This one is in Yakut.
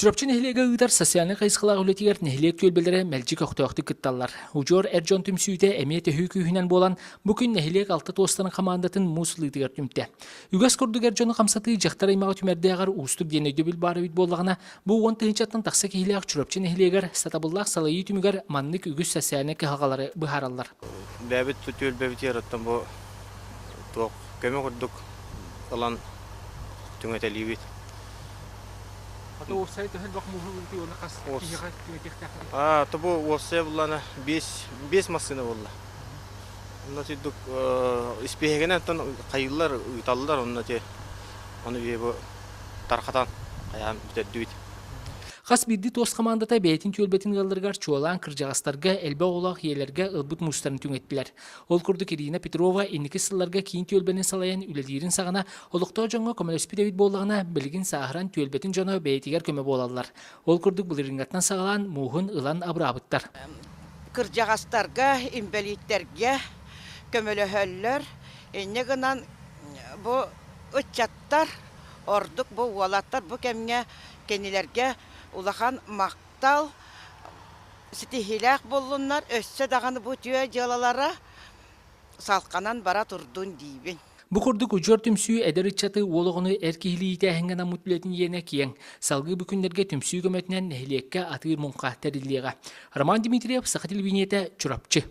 Чурапчы нэһилиэгэ ыытар социальнай хайысхалаах үлэтигэр нэһилиэк түөлбэлэрэ мэлдьи көхтөөхтүк кытталлар. Удьуор эр дьон түмсүүтэ эмиэ төһүү күүһүнэн буолан, бу күн нэһилиэк алта туостарын хамаандатын муус ылыытыгар түмтэ. Үгэс курдук эр дьону хамсатыы дьахтар аймаҕы түмэрдээҕэр уустук диэн өйдөбүл баар эбит буоллаҕына, бу уон тыһыынчаттан тахса киһилээх Чурапчы нэһилиэгэр сатабыллаах салайыы түмүгэр маннык үгүс социальнай кыһалҕалары быһаараллар. Бэйэбит түөлбэбитигэр оттон бу туох көмө курдук ылан түҥэтэлиибит. Ата уопсай төһө элбэх мууһу ылбытый уонна хас киһиэхэ түҥэтиэхтээххиний? Аа, то бу уопсайа буллана биэс биэс массыына буолла. Онно түйдүк испииһэгинэн оттон хайыыллар, ыыталлар, онно ти ону бие бу тархатан хайаан бүтэрдибит. Хас биирдии туос хамаандата бэйэтин түөлбэтин ыалларыгар чуолаан кырдьаҕастарга, элбэх оҕолоох ийэлэргэ ылбыт муустарын түҥэттилэр. Ол курдук Ирина Петрова инники сылларга киин түөлбэни салайан үлэлиирин саҕана олохтоох дьоҥҥо көмөлөспүт эбит буоллаҕына, билигин сааһыран түөлбэтин дьоно бэйэтигэр көмө буолаллар. Ол курдук былырыыҥҥаттан саҕалаан мууһун ылан абыраабыттар. Кырдьаҕастарга, инбэлииттэргэ көмөлөһөллөр. Инньэ гынан бу ыччаттар, ордук бу уолаттар бу кэмҥэ кинилэргэ улахан махтал, ситиһиилээх буоллуннар, өссө даҕаны бу үтүө дьыалалара салҕанан бара турдун диибин. Бу курдук удьуор түмсүү эдэр ыччаты уол оҕону эр киһилии иитээһиҥҥэ анаммыт үлэтин иэнэ киэҥ. Салгыы бу күннэргэ түмсүү көмөтүнэн нэһилиэккэ атыыр муҥха тэриллиэҕэ. Роман Дмитриев, Саха телевидениетэ, Чурапчы.